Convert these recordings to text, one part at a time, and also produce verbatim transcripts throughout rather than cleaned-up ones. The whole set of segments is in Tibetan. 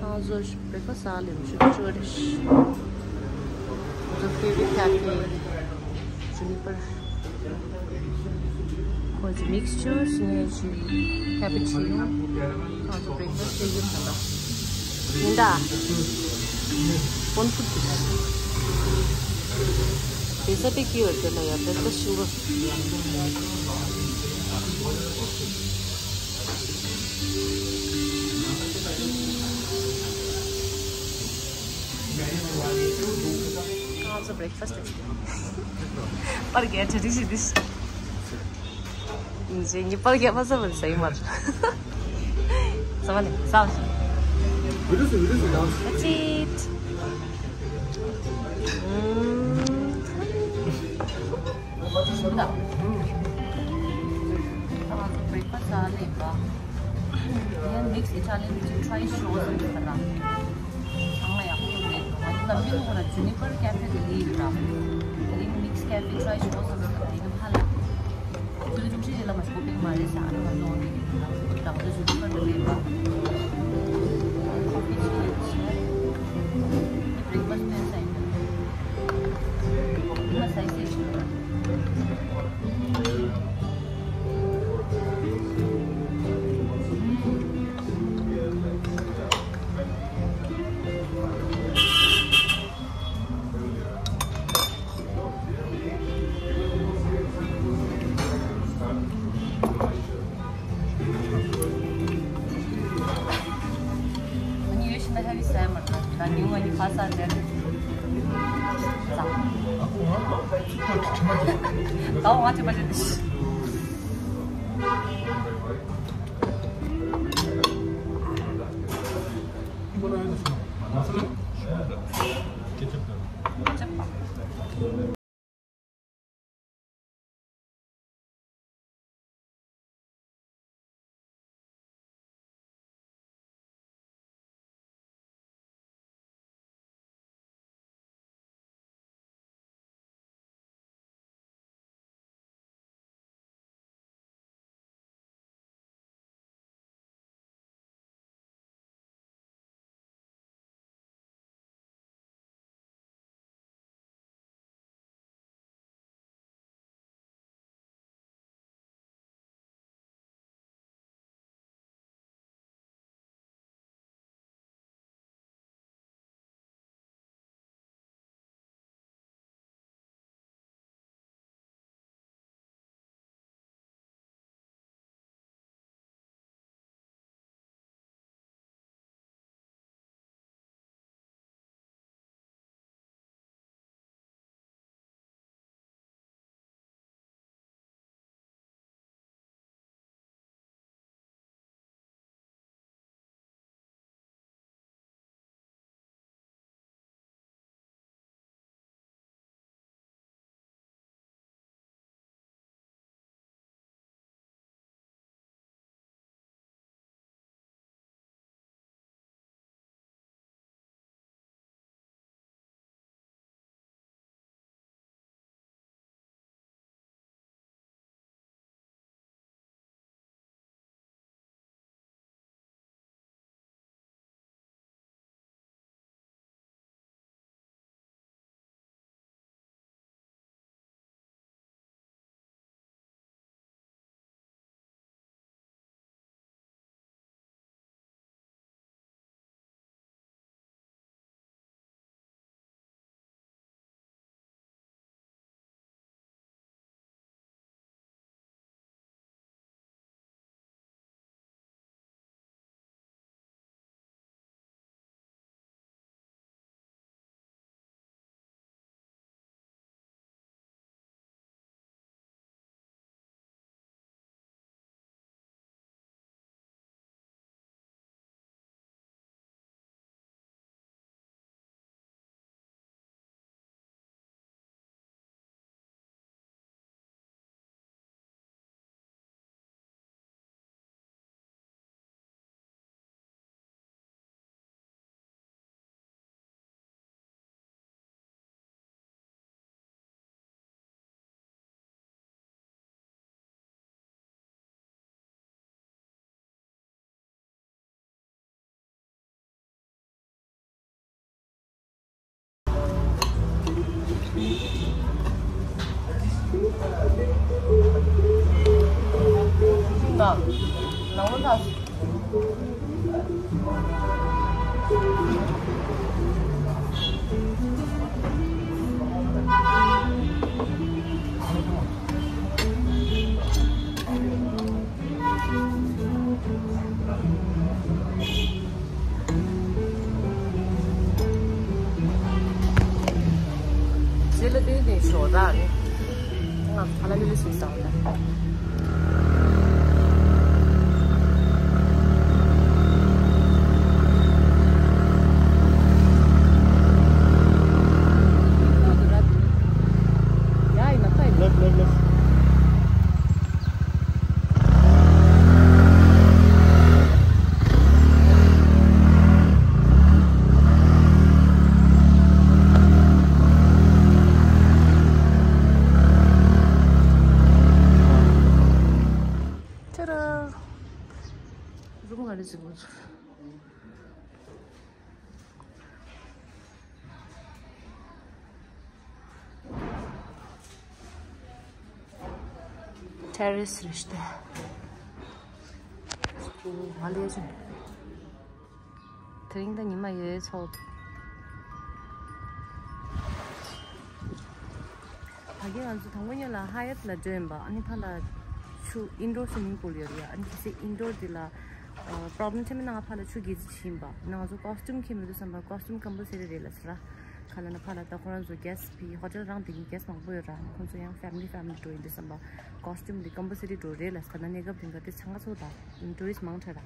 ཁོང་ཚོ་བྷི་རེག་ཕ་སི་ཟ་ལེ་མི་ཤུགས་ཅོ་རེ། ཁོང་ཚོ་ཕེ་ཝ་རི་ཊི་ཀ་ཕེ་ཇུ་ནི་པར། ཁོང་ཚོ་མིག་སི་ཅར་ངས་ཅི་ཀེ་པུ་ཅི་ནོ། ཁོང་ཚོ་བྷི་རེག་ཕ་སི་ཤེས་ཀྱི་མ་རེད། མིན་ད། ཀོན་ཕུར་གྱི། དེ་ས་དེ་ཀི་ཡོད་དེ་ལ་ཡ་བྷི་རེག་ཕ་སི་ཤིང་གོ། ང་ཚོ་བྷི་རེག་ཕ་སི་པར་རྒྱག་ཆ་དེ་ཞིག་དེ་ཞིག་ངས་པར་རྒྱག་མ་ཟ་བར་ཟ་ཡི་མ་རེད། ཟ་བ་ནས་ཟ་བ་ཞིག That's it. ང་ཚོ་བྷི་རེག་ཕ་སི་ཟ་ལེ་བ། ཡང་མིག་སི་ཨི་ཊ་ལི་ཡན་གྱི་ཊ་རའི་ཤོ་ཟེར་གྱི་ར། ཚང་མ་ཡག་པོ་རེད། ང་ཚོ་ལམ་བུའི་ནང་ལ་ཇུ་ནི་པར་ཀེ་ཕེ་དེ་ལས་ཡོད་ར། དེ་རིང་མིག་སི་ཀེ་ཕེ་ཊ་རའི་ཤོ་ཟེར་གྱི་ར། དེ་ནི་ཕ་ལ། དེ་ལ་ཅུང་ཞིག་ལ་མ་ཞུགས་པའི་མ་རེད་ས། ཨ་ནི་ང་ཚོ་འོང་གི་ར། ང་ཚོ་ཇུ་ནི་པར་དེ་ལས་ཡོད་ར། ཁོ་ཕི་ཆི་ཡོད་ཆེ། བྷི་རེག་ཕ་སི་སྟོན་ས་ཡིན། ཉི་མ་སའི་སེ་ཞིག་ར། ཉི་ཡོད་ཤི་ན་ཧ་བི་སའི་མར་ད་ཉི་མ་ཉི་ཕ་ས་ཟེར། ད་འོང་ང་ཐེ་པ་ཅན་དེ་ཤི། ཟེར་ལ་དེ་ནས་ཞོགས་ད་རེད། ང་ཧ་ལ་ལི་ལི་སུ་སང་ད། Left, left, left. Ta-da! རུམ་ག་རེ་ཟིག་གོ། ཊེ་རེ་སི་རེད་ཤག་ད། ཨོ་མ་ལས་ཅན། དེ་རིང་ད་ཉི་མ་ཡོད་ཚོད། ཕ་གི་ང་ཚོ་དང་པོ་ཉིད་ལ་ཧ་ཡ་ཊི་ལ་འགྲོ་ཡིན་པ། ཨ་ནི་ཕ་ལ་ཆུ་ཨིན་ཌོར་སུ་མིང་པུལ་ཡོད་རེད་ཡ། ཨ་ནི་གལ་སྲིད་ཨིན་ཌོར་འདི་ལ་པོ་རོབ་ལེམ་ཆེ་མིན་ན་ང་ཕ་ལ་ཆུ་སྒལ་ཚིགས་ཕྱིན་པ། ང་ཚོ་ཀོ་སི་ཊུམ་འཁྱེར་མི་འདུག་བསམ་པ། ཀོ་སི་ཊུམ་ཀམ་པལ་སེ་རི་རེད་ལ་ཟེར་ར། ག་ལ་ན་ཕ་ལ་ད་ཁོ་རང་ཚོ་གེ་སི་ཊི་ཕི་ཧོ་ཊེལ་རང་དེ་གི་གེ་སི་ཊི་མང་པོ་ཡོད་ར། ཁོང་ཚོ་ཡང་ཕེ་མི་ལི་ཕེ་མི་ལི་འགྲོ་ཡིན་འདུག་བསམ་པ། ཀོ་སི་ཊུམ་འདི་ཀམ་པལ་སེ་རི་འགྲོ་རེད་ལ་ཟེར། ད་ན་གནས་སྐབས་རིང་ག་དེ་ཚང་ང་ཚོ་ད་ཊུ་རི་སི་མང་དྲགས་ར།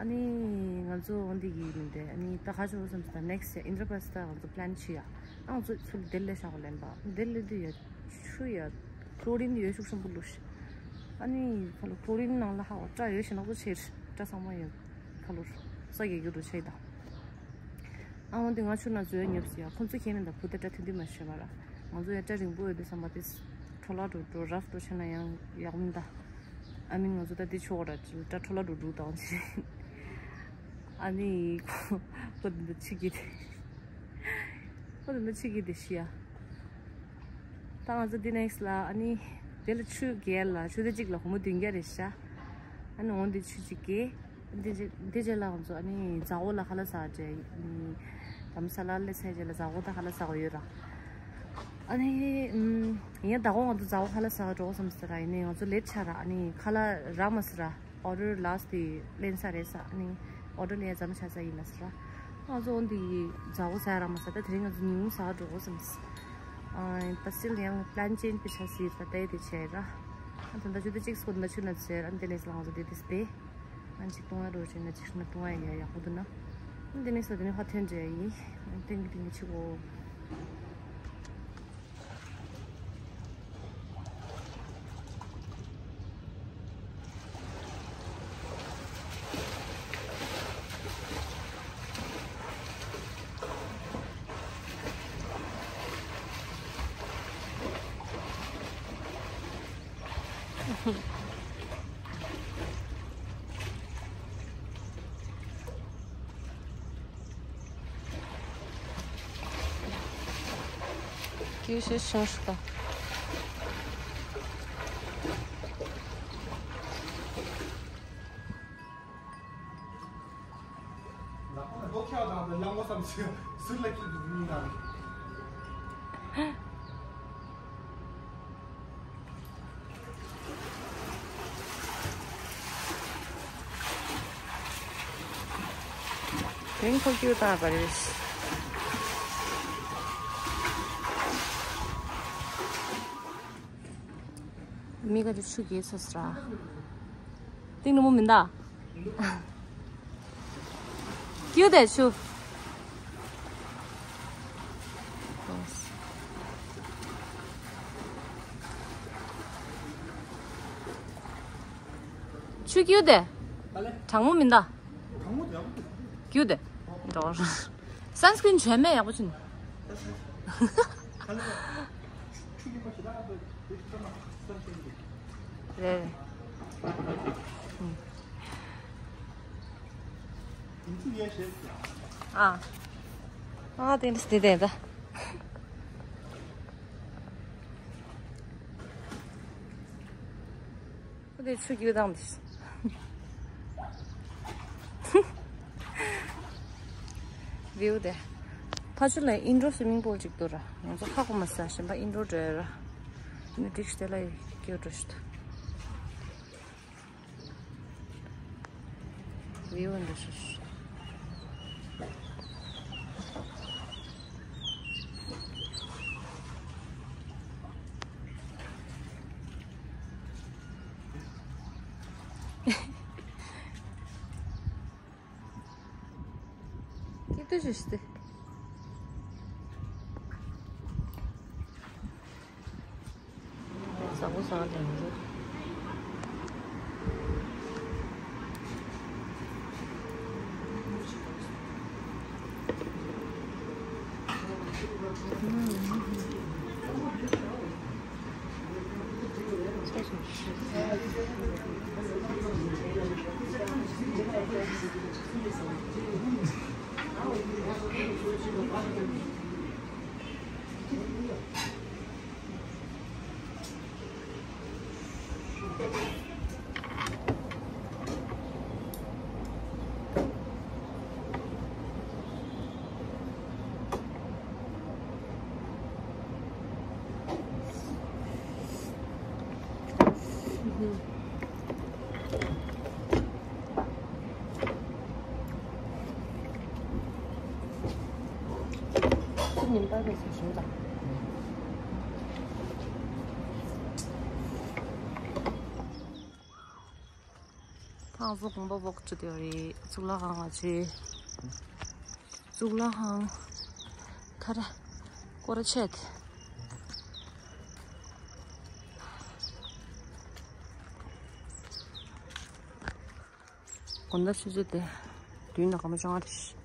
ཨ་ནི་ང་ཚོ་འོ་འདི་གི་མི་འདི་ཨ་ནི་ད་ག་ཆོག་བསམ་སོང་། ད་ནེག་སི་ཡར་ཨིན་དྲ་པ་ར་སི་ད་ང་ཚོ་པི་ལེན་བྱེད་ཡ། ཨང་ཚོ་ཚུར་དེ་ལས་ཤག་ལེན་པ་དེ་ལས་དུ་ཡ་ཆུ་ཡ་ཁོ་རོ་རིན་ཡོད་ཤུགས་ཆེན་པོ་བླུགས་ཤག་ཨ་ནི་ཁོ་ལ་ཁོ་རོ་རིན་ནང་ལ་ཧ་བ་སྐྲ་ཡོད་ཤེ་ནག་པོ་ཆེ་རེད། སྐྲ་ཚང་མ་ཡ་ཁོ་ལོར་ས་གི་རྒྱུ་རུ་ཆེ་ད། ཨ་འོ་འདི་ང་ཆུ་ན་ཚོ་ཡ་ཉོབ་སི་ཡ། ཁོ་ཚོ་ཁྱེད་མིན་ད་བུ་ད་སྐྲ་ཐུང་ཐུང་མ་ཤེས་པ་ར། ང་ཚོ་ཡ་སྐྲ་རིང་པོ་ཡོད་དུ་བསམ་པ་དེ་འཕྲོ་བརླག་འགྲོ་འགྲོ་རབ་འགྲོ་ཆེ་ན་ཡང་ཡག་མིན་ད། ཨ་མི་ང་ཚོ་ད་འདི་ཆོག་ར་ཅིག་སྐྲ་འཕྲོ་བརླག་འགྲོ་འགྲོ་དང་ཅི། ཨ་ནི་ཁོ་ཁོ་འདི་འདི་ཆི་གི་དེ། ཁོ་འདི་འདི་ཆི་གི་དེ་ཤི་ཡ། ད་ང་ཚོ་འདི་ནེག་སི་ལ་ཨ་ནི་དེ་ལ་ཆུ་བརྒལ་ལ་ཆུ་ཚོད་གཅིག་ལ་སྒོར་མོ་བདུན་བརྒྱ་རེད་ཤག་ཨ་ནི་འོ་འདི་ཆུ་གཅིག་བརྒལ། འདི་རྗེས་འདི་རྗེས་ལ་ང་ཚོ་ཨ་ནི་ཛ་འོ་ལ་ཁ་ལག་ཟ་བྱས། དྷ་རམ་ས་ལ་སླེབས་ཚར་རྗེས་ལ་ཛ་འོ་ད་ཁ་ལག་ཟ་དགོས་ཡོད་ར། ཨ་ནི་ཡིན་ད་གོ་ང་ཚོ་ཛ་འོ་ཁ་ལག་ཟ་འགྲོ་བསམ་ཟེར་ར། ཡིན་ནའི་ང་ཚོ་ལེ་ཊི་ཆགས་ར། ཨ་ནི་ཁ་ལག་རག་མ་སོང་ར། ཨོ་ཌར་ལ་སི་ཊི་དེ་ལེན་ས་རེད་ས། ཨ་ནི་ཨོ་ཌར་ལེན་ཡ་མཚམས་ཆགས་ས་ཡིན་ལ་ཟེར་ར། ང་ཚོ་འོ་འདི་ཛ་འོ་ཟ་རག་མ་སོང་། ད་དེ་རིང་ང་ཚོ་ཉིན་གུང་ཟ་འགྲོ་བསམ། ཨ་ད་སི་ཊིལ་ཡང་པི་ལེན་ཆེན་ཇི་པོ་ཆགས་སྲིད་ད། ལྟ་ཡི་དེ་བྱས་ར། ཨ་ད་ད་ཆུ་དེ་གཅིག་སོ་ད་ཆུ་ན་ཟེར། ཨ་དེ་ནས་ང་ཚོ་དེ་དེ་སྟེ། ཨ་གཅིག་བཏུང་བ་འགྲོ་བྱས་ན་གཅིག་ན་བཏུང་བ་ཡིན་ཡ་ཡག་པོ་འདུག་ན། ཨ་དེ་ནས་ས་དེ་ནས་ཧ་ཐོན་འདྲ་ཡིན། ཨ་ཏིང་གི་ཏིང་གི་ཆུ་གོ། ཀྱི་ཤེས་ཤིང་ཤིག་དང་། ལག་པ་ལ་རྡོ་ཁྱེར་བ་དང་གླང་པོ་བསམ་ཚུལ་ཟུར་ལ་ཁྱེར་དུ་མི་དང་། དེང་ཁོ་ཁྱེར་བཏང་བ་རེད། མི་ག་དེ་ཆུ་གས་ཚ་སྲ། ཏིང་ནུ་མོ་མིན་ད། ཀྱུ་དེ་ཆུ། ཆུ་ཀྱུ་དེ། གྲང་མོ་མིན་ད། ཀྱུ་དེ། འགྲོ། སན་སི་ཀྲིན་བྱས་མེད་ཡག་པོ་ཕྱིན། རེད། ཨ། ཨ་དེ་འདྲ་དེ་དེ་ད། ཁོ་དེ་ཆུ་རྒྱུག་དང་དེ། ཡོད་དེ། ཕ་ཆུ་ལ་ཨིན་ཌོར་སུའི་མིང་པུལ་ཅིག་འདུག་ར། ང་ཚོ་ཧ་གོ་མ་སོང་། གཞན་པ་ཨིན་ཌོར་འགྲོ་ཡ་ར། ནི་འགྲིག་ཤི་དེ་ལ་ཡི་སྐྱོ་འགྲོ་ཤི་ད། ཝིའུ་འདི་ཤི་ཤི། སྐྱིད་སྡུག་ཞིག་སྟེ། བཟང་པོ་བཟང་ལེན་རེད། ཐང་སོ་གོམ་པ་བོག་ཅི་དེ་རེད། གཙུག་ལག་ཁང་ལ་ཆེ། གཙུག་ལག་ཁང་། ཁ་ར། སྐོར་ར་ཆེད། དགོང་དག་ཆུ་ཚོད་དེ། བདུན་དང་སྐར་མ་བཅོ་ལྔ་རེད།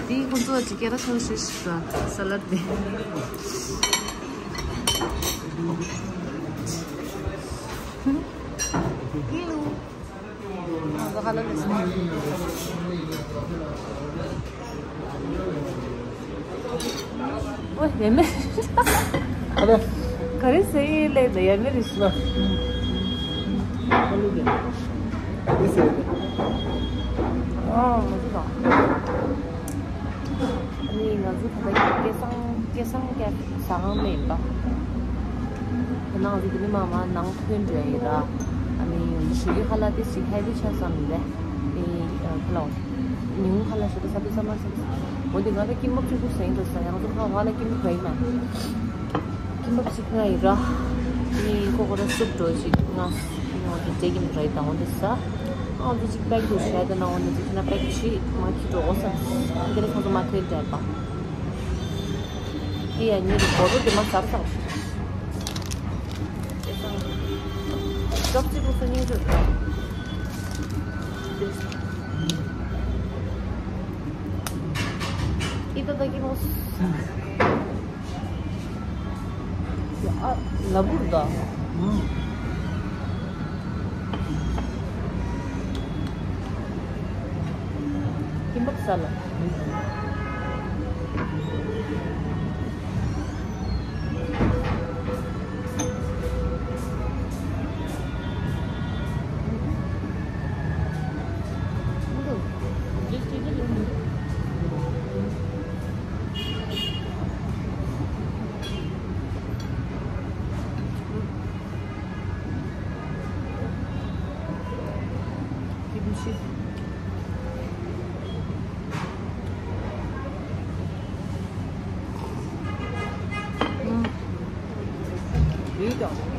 དེའི་ཁོང་ཚོ་ཅིག་སྐད་ར་ཐོན་ཤེས་ཤིག་ས་ས་ལད་དེ། ཧེ་ལོ། ང་ཚོ་ཧ་ལ་ལ་སོང་། ཨོ་ཡ་མེ། ཨ་ལེ། ག་རེ་ཟེར་ཡིན་ལེ་ད་ཡ་མེ་རེ་ཤི། ཨ་ལེ་ལེ། ཨ་ལེ་ཟེར་ཡིན། ཨོ་ང་ཚོ་དང་། ཨ་ནི་ང་ཚོ་ད་ལྟ་སྐལ་བཟང་སྐལ་བཟང་སྐལ་ཟ་ཁང་མེད་པ། ད་ནང་ཚོ་དེ་ནི་མ་མ་ནང་ཐོན་འདྲ་ཡིན་ར། ཨ་ནི་ཞུ་གི་ཧ་ལ་དེ་ཞིག་ཧེ་བི་ཆ་ཙམ་ལས། ཨེ་ཁ་ལོ། ཉུང་ཁ་ལ་ཞུ་དུ་ས་དུ་ས་མ་ས། འོ་དེ་ང་ད་ཀིམ་པབ་གཅིག་པུ་ཟེང་དུ་ས་ཡང་ཚོ་ཁ་བ་ལ་ཀིམ་པབ་ག་ཡིན་ན། ཀིམ་པབ་ཅིག་ང་ཡི་ར། ནི་ཁོ་ཁོ་ར་སུབ་འགྲོ་ཅིག་ང་ང་ཚོ་ཏྲེ་ཀིམ་ར་ཡི་དང་འོ་འདི་ས། ང་ཚོ་ཅིག་པེག་དུ་ཤ་དེ་ན་འོ་འདི་ཅིག་ན་པེག་ཅིག་མ་ཁྱི་འགྲོ་འོ་ས། འདི་ལ་ཁོང་ཚོ་མ་ཐེ་འདྲ་པ། དེ་ཡ་ཉེ་རུ་གོ་རུ་དེ་མ་ཟར་ས། ཅོབ་ཅིག་ཁོ་ཉེ་རུ། ཨི་ཏ་ད་ཀི་མོ་སི། ཨ། ལ་བུར་ད། ཀིམ་པབ་ས་ལ། ཡོད་ཀྱང་།